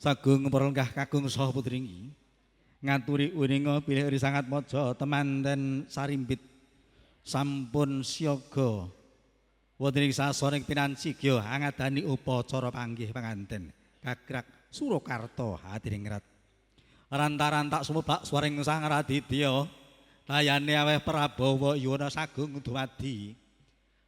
Sagung para lenggah kakung saha putri ngaturi uninga bilih ri sangat maja temanten sarimbit sampun siaga wonten ing sasana pinancigya angadani upacara panggih panganten gagrak Surakarta hadiningrat. Ranta-rantak sumebak swaring Sang Raditya dayane aweh Prabawa yuwana sagung dumadi.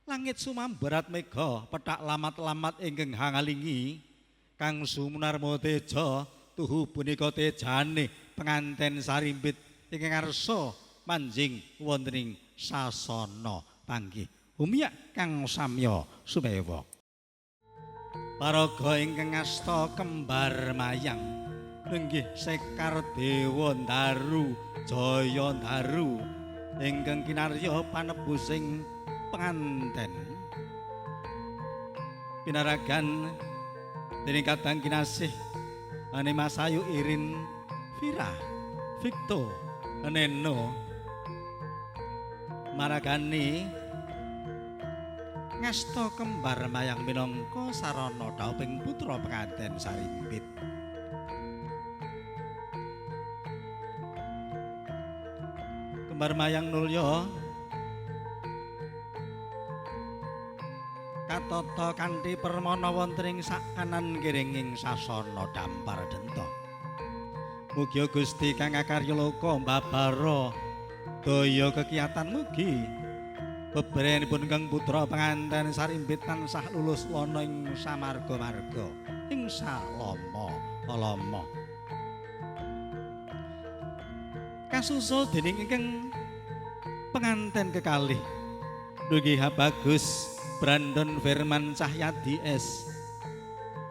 Langit sumamberat mega pethak lamat-lamat ingkang hangalingi kang sumunarma teja tuhu punika tejane penganten sarimbit ingkang ngarsa manjing wonten ing sasana panggih. Humiyak kang samya sumewa. Paraga ingkang asta kembar mayang nenggih Sekar Dewa Ndaru Jaya Ndaru ingkang kinarya panebusing penganten. Pinaragan dening kadang kinasih ane Masayu Irin Vira Victo Neno maragani ngasta kembar mayang minangka sarana dhauping putra penganten sarimbit. Kembar mayang nulya katata kanthi permana wonten ing sakanan kiringing sasana dampar denta. Mugia Gusti kang akarya loka mbabara daya kekiyatan mugi beberenipun kang putra penganten sarimbit tansah lulus wana ing samarga-marga ing salama-lama. Kasusul dening ingkang penganten kekalih dugi Bagus Brandon Firman Cahyadi S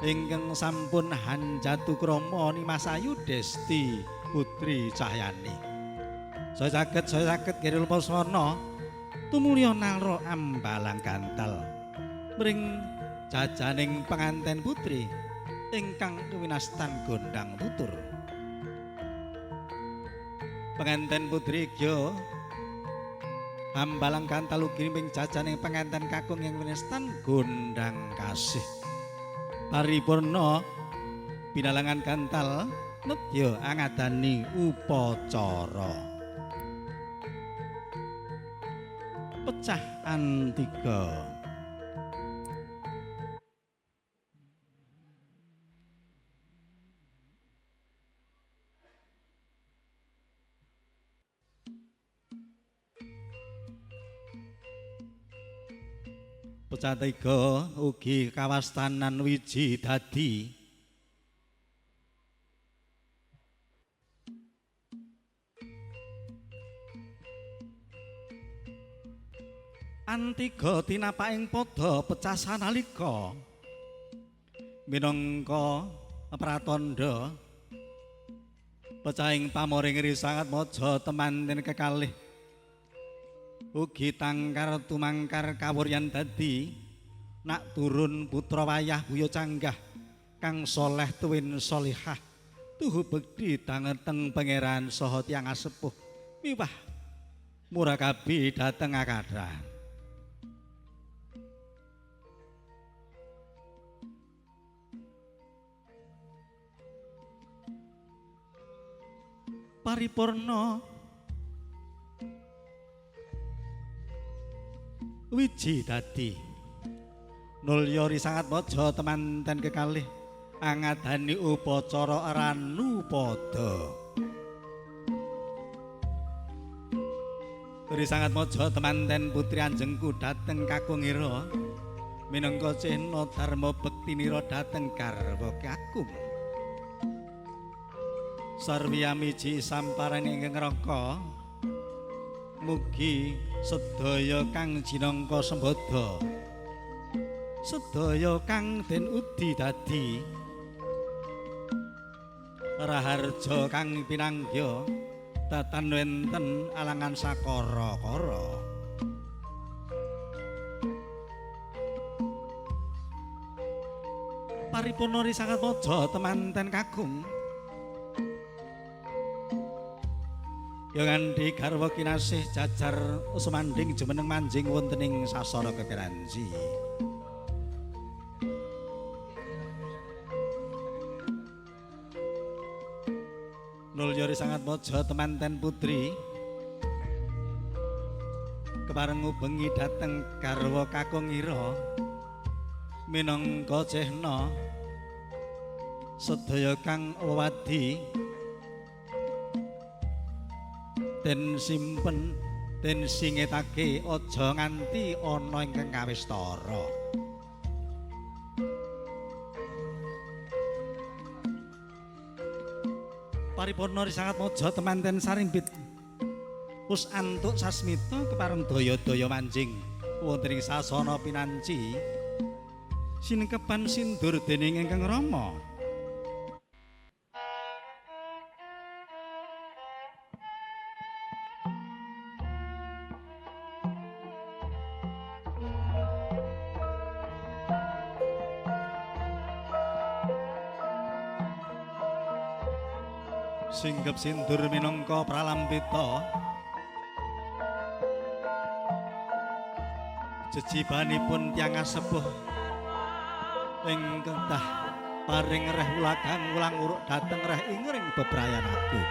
ingkang sampun hanjatu krama Nimasayu Desti Putri Cahyani. Saya saged kiril pesona tumulya nalra ambalang gantal mring jajaning penganten putri ingkang winastan gondang tutur. Penganten putri gya ambalang gantal ugi mring jajaning penganten kakung ing winastan gondang kasih. Paripurna pinalangan gantal nedya angadani upacara. Pecah antiga. Pecah tiga ugi kawastanan wiji dadi. Antiga tinapaking padha pecah sanalika minangka pratandha pecahing pamoring ri sangat maja temanten kekalih ugi tangkar tumangkar kawuryan dadi nak turun putra wayah buya canggah kang soleh tuwin solihah tuhu bekti dangeteng pangeran saha tiyang asepuh miwah murakabi dhateng akadha. Paripurna wiji dadi nulya ri sangat maja temanten kekalih angadani upacara ranupada. Ri sangat maja temanten putri anjengku dhateng kakungira minangka cehna dharma bektinira dhateng garwa kakung. Sarwiyamiji samparan ingkang raka mugi sedaya kang jinangka sembada sedaya kang den udi dadi raharja kang pinanggya datan wenten alangan sakara-kara. Paripurna ri sangat maja temanten kakung ya nganti garwa kinasih jajar sumanding jumeneng manjing wonten ing sasana kekeranji. Nulya sangat mojo temanten putri kepareng ngubengi dhateng garwa kakung ira minangka cehna sedaya kang wewadi den simpen den singetake aja nganti ana ingkang kawistara. Paripurna sangat mojo temanten sarimbit wus antuk sasmita kepareng daya-daya manjing wonten ing sasana pinanci sinengkepan sindur dening ingkang Rama. Singgep sindur minangka pralampita jejibanipun tiyang asepuh ing kedah paring reh ulagang ulang uruk dhateng reh ingring bebrayan agung.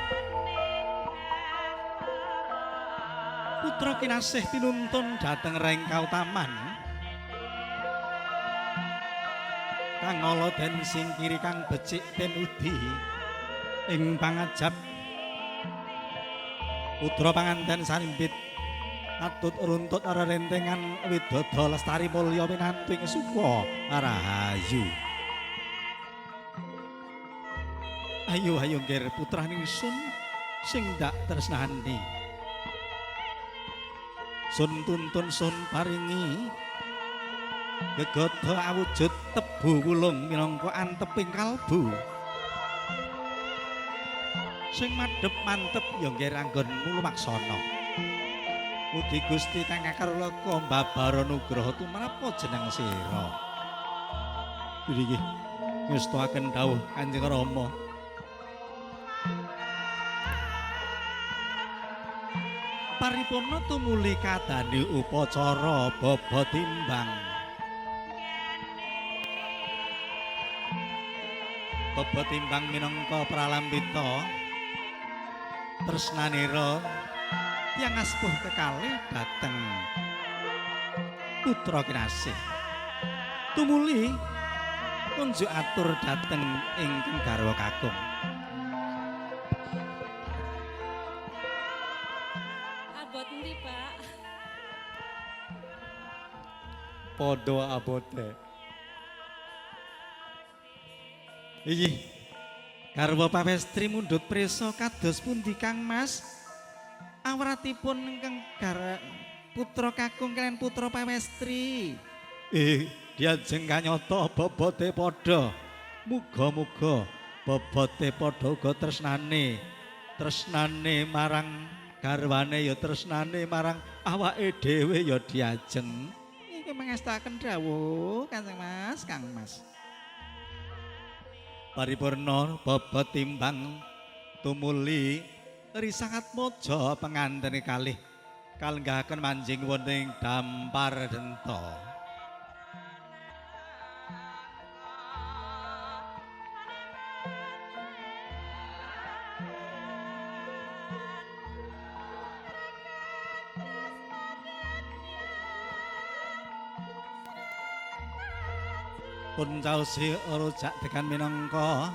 Putra kinasih tinuntun dhateng reng kautaman kang ala den singkiri kang becik den udi ing pangajap. Putra panganten sarimbit atut runtut rerentengan widodo lestari mulya minantu ing suka rahayu. Ayo ayo ngger putraning sun sing dak tresnani. Sun tuntun sun paringi gegodha awujud tebu wulung minangka anteping kalbu. Sing madhep mantep ya nggih anggonmu lumaksana. Mugi Gusti kang kakarloka mbabara nugraha tumrap jeneng sira. Nggih ngestakaken dawuh Kanjeng Rama. Paripurna tumuli kadane upacara baba timbang. Baba timbang minangka pralambita tresnanira tiyang asepuh kekalih dhateng putra kinasih. Tumuli kunjuk atur dhateng ingkang garwa kakung. Abot endi, Pak? Padha abote. Iki garwa pawestri mundhut prisa kados pundi Kang Mas? Awratipun ingkang putra kakung kaliyan putra pawestri. Diajeng kanyata bobote padha. Muga-muga bobote padha uga tresnane. Tresnane marang garwane ya tresnane marang awake dhewe ya diajeng. Iki mangestaken dawuh Kanjeng Mas, Kang Mas. Paripurna bobot timbang tumuli risangat mojo pengantene kalih kalenggahaken manjing wonten ing dampar denta. Pun caosi rujak dekan minangka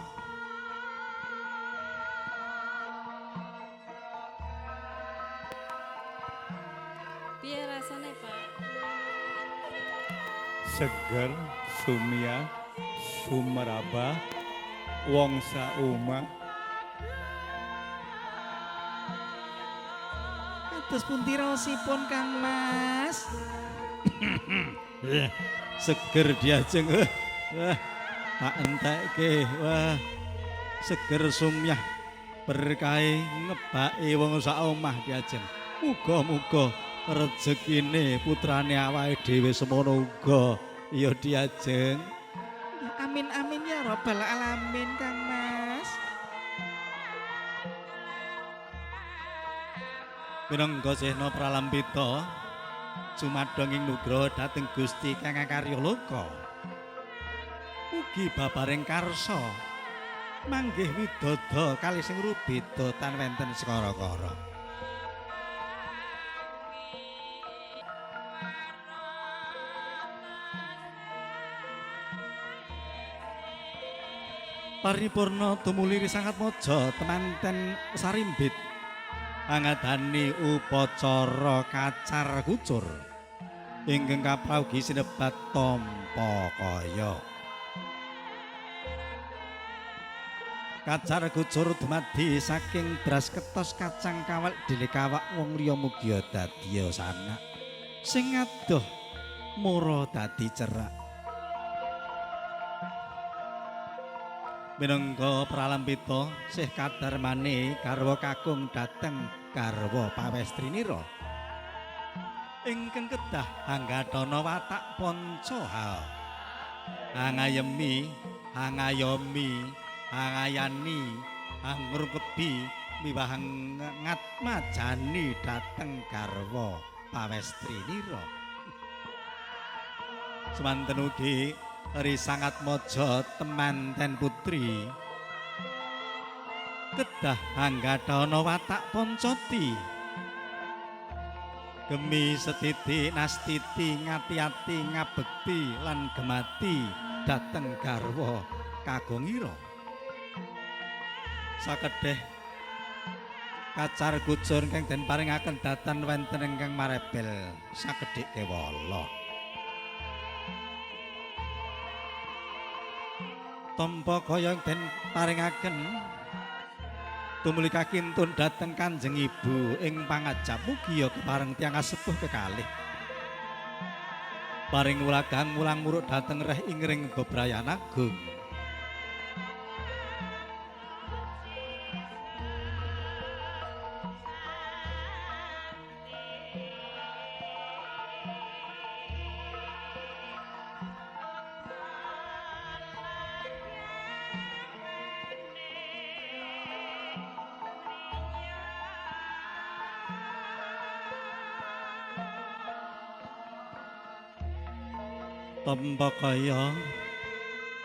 piye rasane, Pak? Seger, sumia, sumeraba, wong sauma. Kados pundi raosipun Kang Mas? Seger diajeng. Wah, tak entekke. Wah, seger sumyah berkahe ngebake wong sak omah diajeng. Muga-muga rejekine putrane awake dhewe semono uga ya diajeng. Amin amin ya rabbal alamin Kang Mas. Minangka sehna pralambita jumadhong ing nugraha dhateng Gusti kang akarya loka. Mugi babaring karsa Manggih widodo kalih sing rubeda tan wenten sekara-kara. Paripurna tumuli sangat mojo temanten sarimbit angadani upacara kacar kucur ingkang kapraugi sinebat tampa kaya. Kacar kucur dumadi saking beras ketos kacang kawal dhelek kawak wong liya mugia dadiya sanak sing adoh mura dadi cerak. Minangka pralampita sih kadarmane garwa kakung dhateng garwa pawestrinira ingkang kedah anggadana watak panca hal angayemi, angayomi, angayani, angrungkebi miwah ngatmajani dhateng garwa pawestrinira. Semanten ugi ri sangat mojo temanten putri kedah anggadana watak pancati gemi setiti nastiti ngati-ati ngabekti lan gemati dhateng garwa kagongira. Sakedheh kacar kucur ingkang den paringaken datan wonten ingkang marebel sakedhik kewala. Tampa kaya den paringaken tumuli kakintun dhateng Kanjeng Ibu ing pangajap mugia kepareng tiyang asepuh kekalih. Paring wulagang mulang muruk dhateng reh ingring bebrayan agung. Tampa kaya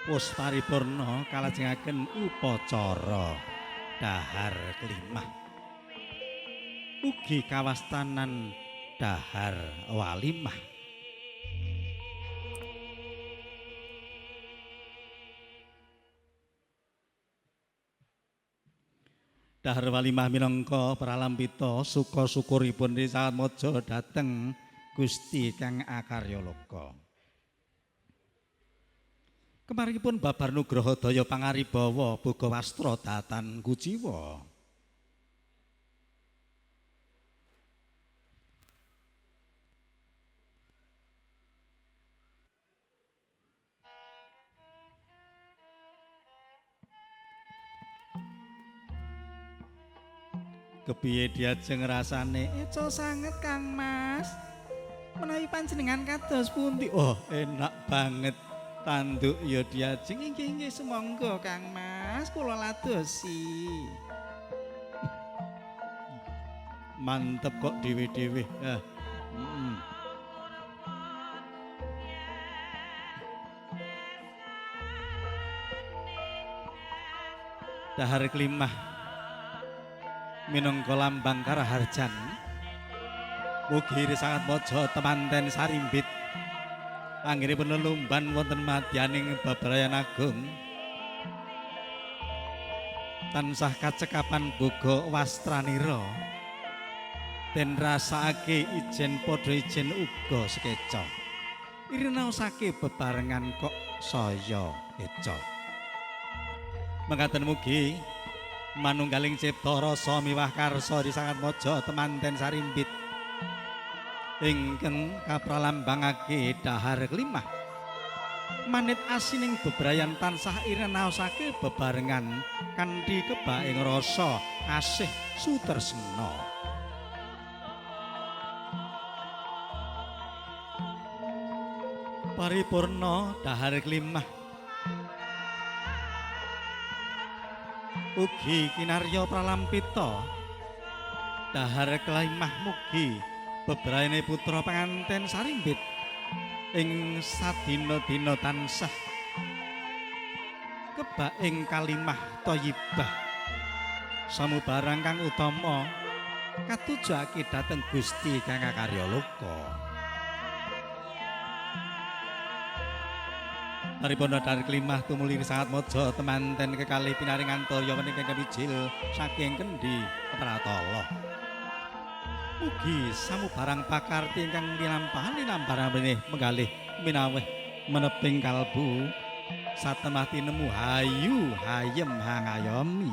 wus paripurna kalajengaken upacara dahar kelimah ugi kawastanan dahar walimah. Dahar walimah minangka pralampita suka syukuripun Risatmaja dhateng Gusti Kang Akarya Loka. Kemarinipun babar nugraha daya pangaribawa boga wastra datan kuciwa. Kepiye diajeng rasane? Eco sanget Kang Mas. Menawi panjenengan kados pundi? Oh, enak banget. Tanduk ya diajeng inggih inggih sumangga Kang Mas, kula ladosi. Mantep kok dhewe-dhewe. Dahar kelimah minangka lambang karaharjan. Mugi sangat mojo temanten sarimbit. Anggenipun lelumban wonten madyaning babrayan agung tansah kacekapan boga wastranira den rasakake ijen padha ijen uga sekeca irinaosake bebarengan kok saya eca. Mekaten mugi manunggaling cipta rasa miwah karsa sangat mojo temanten sarimbit ingkang kapralambangake dahar kelimah manit asining bebrayan tansah irenaosake bebarengan kanthi kebak ing rasa asih sutresna. Paripurna dahar kelimah ugi kinarya pralampita dahar kelimah mugi bebrayane putra panganten sarimbit ing sadina-dina tansah Tumiba ing kalimah thayyibah. Samubarang kang utama katujake dhateng Gusti kang akarya loka. Paripurna dar kelimah tumuli sangat mojo temanten kekalih pinaring antarya menika ingkang mijil saking Kendhi Pratala. Mugi samubarang pakarti ingkang linampahan linambaran menih menggalih minaweh meneping kalbu satemah tinemu hayu hayem hangayomi.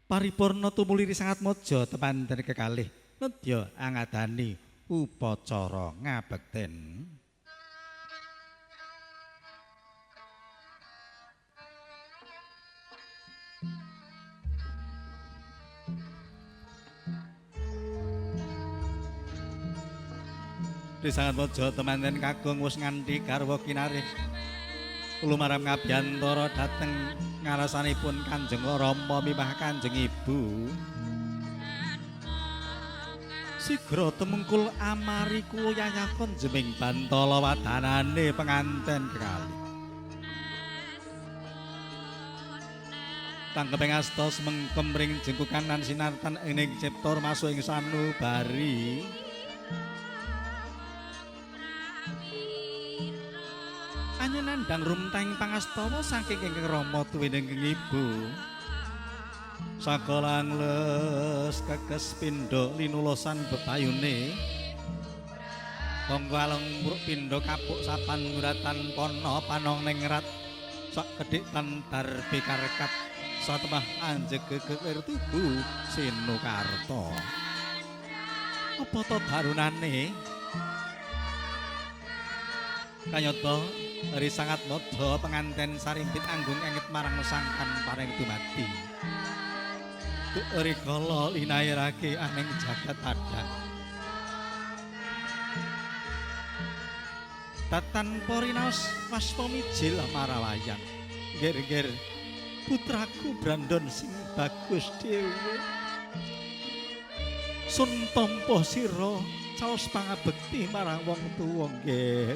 Paripurna tumuli sangat mojo temanten kekalih nedya angadani upacara ngabekten. Sangat mojo temanten kakung wis nganti garwa kinarih lumaram ngabiyantara dhateng ngarasanipun Kanjeng Rama mimah Kanjeng Ibu. Sigra temengkul amari kula yayakon jeming bantala wadanane penganten kekalih. Tangkeping asta semengkem ring jengkukan lan sinartan ing cipta masuk ing sanubari. Nandang rumtang pangastawa saking ingkang rama tuwining ibu. Sakolang les kekes pindha linulosan bebayune. Monggo alung muruk pindha kapuk sapan nguratan pana panong ningrat sak kedhik tan darbe karkat satemah anjeg geger tugu Sinukarta. Apa to darunane? Kayata dari sangat modho penganten sarimpit anggung engit marang sangkan paring dumadi. Rikala linairake aning jagat padhang. Tatan porinaos waspa mijil marawayang. Ger-ger putraku Brandon sing bagus dhewe. Sun tampa sira caos pangabekti marang wong tuwa, nger.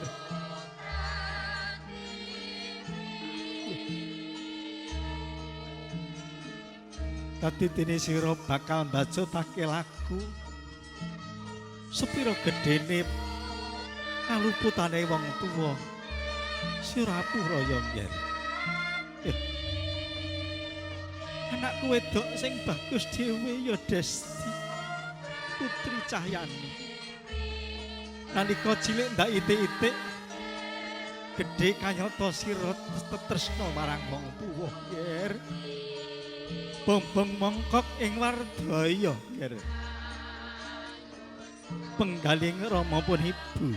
Dadi dene sira bakal mbacutake laku. Sepira gedene kaluputane wong tuwa sira apura ya, nger. Anakku wedok sing bagus dhewe ya Desti Putri Cahyani. Nalika cilik ndak itik-itik, gedhe kayata sira tetep tresna marang wong tuwa, nger. Bombong mongkok ing wardaya, nger. Penggaling rama pun ibu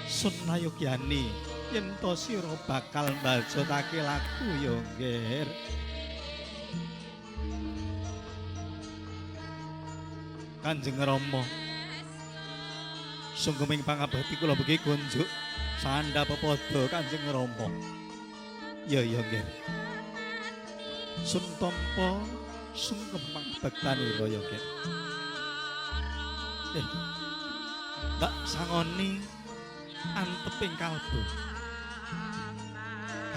sun nayogyani yen to sira bakal mbajotake laku ya, nger. Kanjeng Rama sungguh pangabekti kula begi kunjuk sandha pepadha Kanjeng Rama. Ya ya, nger. Sun tampa sungkem pangabektanira ya, nger. Tak sangoni anteping kalbu.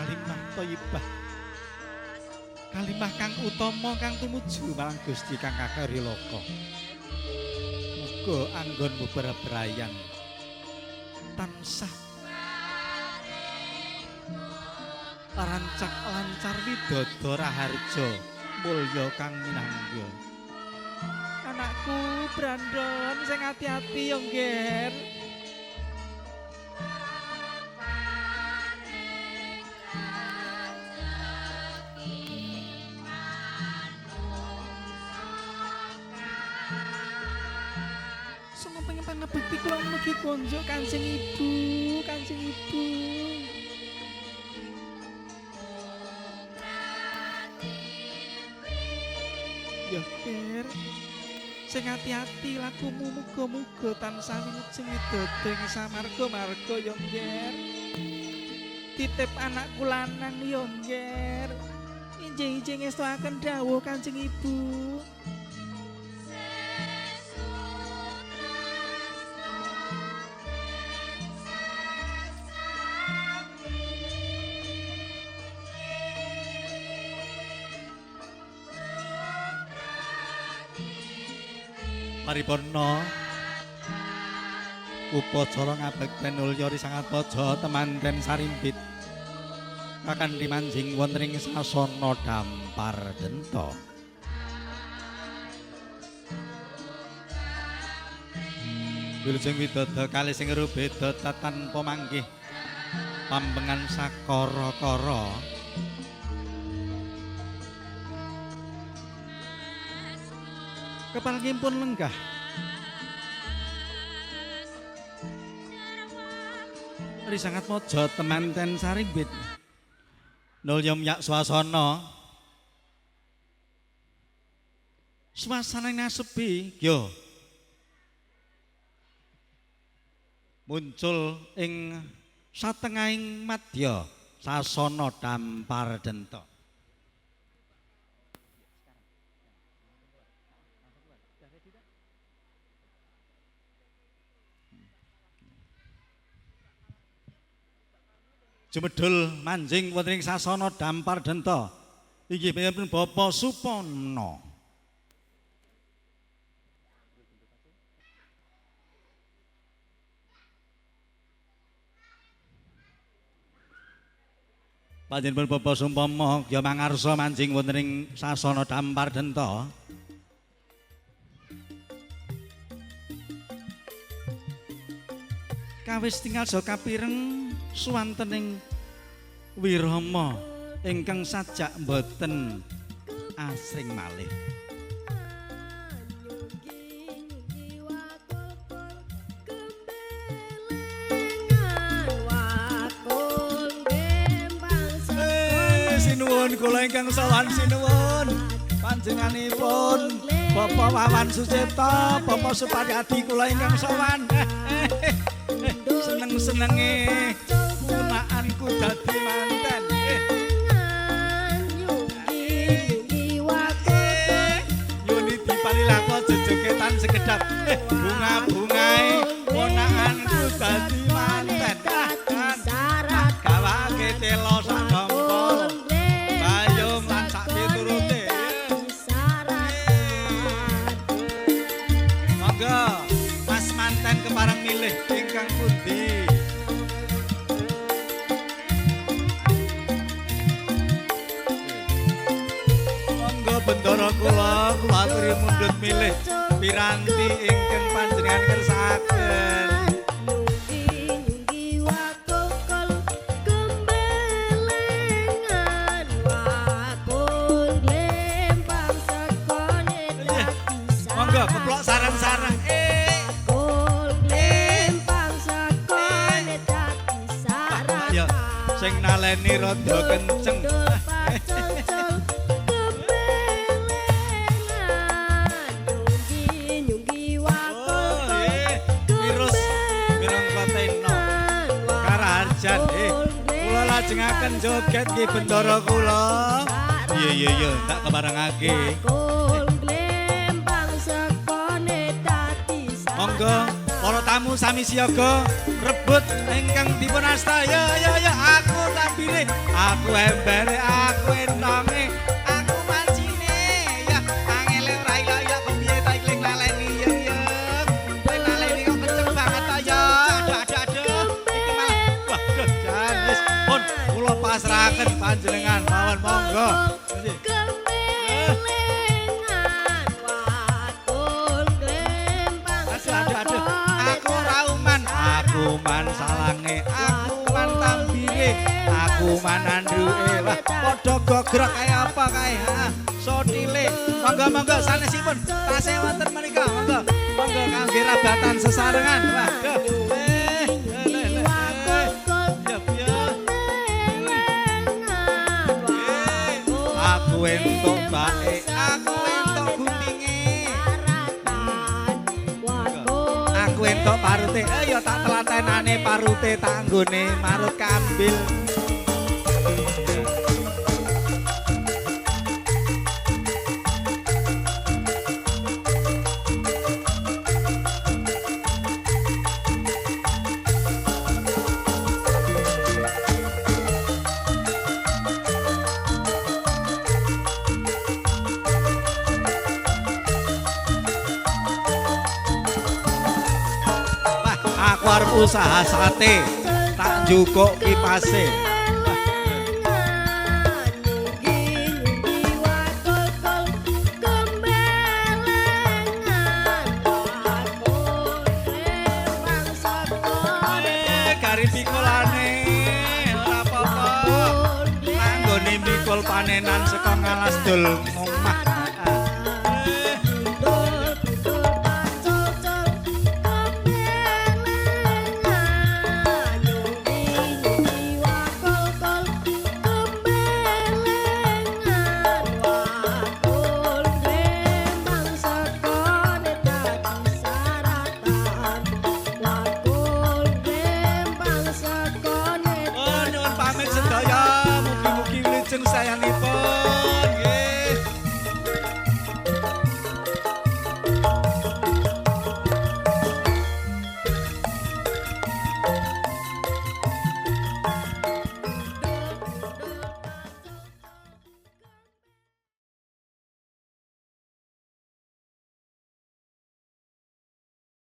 Kalimah thayyibah. Kalimah kang utama kang tumuju marang Gusti kang kakari loka. Muga anggonmu bebrayan tansah rancak lancar widodo raharja mulya kang minangga. Anakku Brandon sing ati-ati yo, nger. Sungguh pangabekti kula mugi konjuk Kanjeng Ibu, Kanjeng Ibu. Ya, nger. Sing ati-ati lakumu muga-muga tansah wilujeng widodo ing samarga-marga ya, nger. Titip anakku lanang ya, nger. Injing-injing ngestuaken dawuh Kanjeng Ibu. Paripurna upacara ngabekten ulya sangat praja temanten sarimbit kakan dimanjing wonten ing sasana dampar denta. Wilujeng widodo kalih sing rubeda tanpa manggih pambengan sakara-kara. Kepanggih pun lenggah. Risangat mojo temanten sarimbit. Nulya myak swasana. Swasana ngasepi, yo. Muncul ing satengahing madya sasana dampar denta. Jumedhul manjing wonten ing sasana dampar denta. Inggih panjenengan Bapak Supono. Panjenengan Bapak Sumpama ya mangarsa manjing wonten ing sasana dampar denta. Kawis tinggal so kapireng suwantening wirama ingkang sajak mboten asring malih. Sinuwun kula ingkang sowan sinuwun panjenenganipun Bapak Wawan Sucipto, Bapak Suparyadi kula ingkang sowan. Seneng-senenge ponakanku dadi manten. Yuni dipalilako jejogetan sekedap. Bunga-bungae ponakanku dadi manten. Gawake telo sak dongkol. Bayung lan sak piturute. Monggo Mas manten kepareng milih ingkang pundi. Monggo bendara kula kula aturi mundhut milih piranti ingkang panjenengan kersakaken. Monggo keplok sareng-sareng. Sing naleni rada kenceng. Virus minangka tena karaharjan. Kula lajengaken joget nggih bendara kula. Iya iya iya tak keparengake. Monggo para tamu sami siaga rebut ingkang dipun asta. Ya ya ya aku tambile, aku embere, aku entonge, aku mancine. Ya angele ora ilok-ilok kepiye ta iki laleni ya ya. Kowe laleni kok kenceng banget ta ya. Aduh aduh aduh. Iki malah waduh jan wis pun kula pasrahaken panjenengan mawon monggo. Aku man salange, aku man tambire, aku man andhuke. Wah, padha gogrok kaya apa kae? Heeh. Sotile. Monggo monggo sanesipun tasih wonten menika. Monggo. Monggo kangge rabatan sesarengan. Wah, aku entuk bae, aku entuk guntinge. Aku entuk parute. Ya tak telatenane parute tanggone marut kambil. Aku arep usaha sate. Tak njukuk kipase. Gari pikulane ora apa-apa. Anggone mikul panenan saka ngalas dol omah.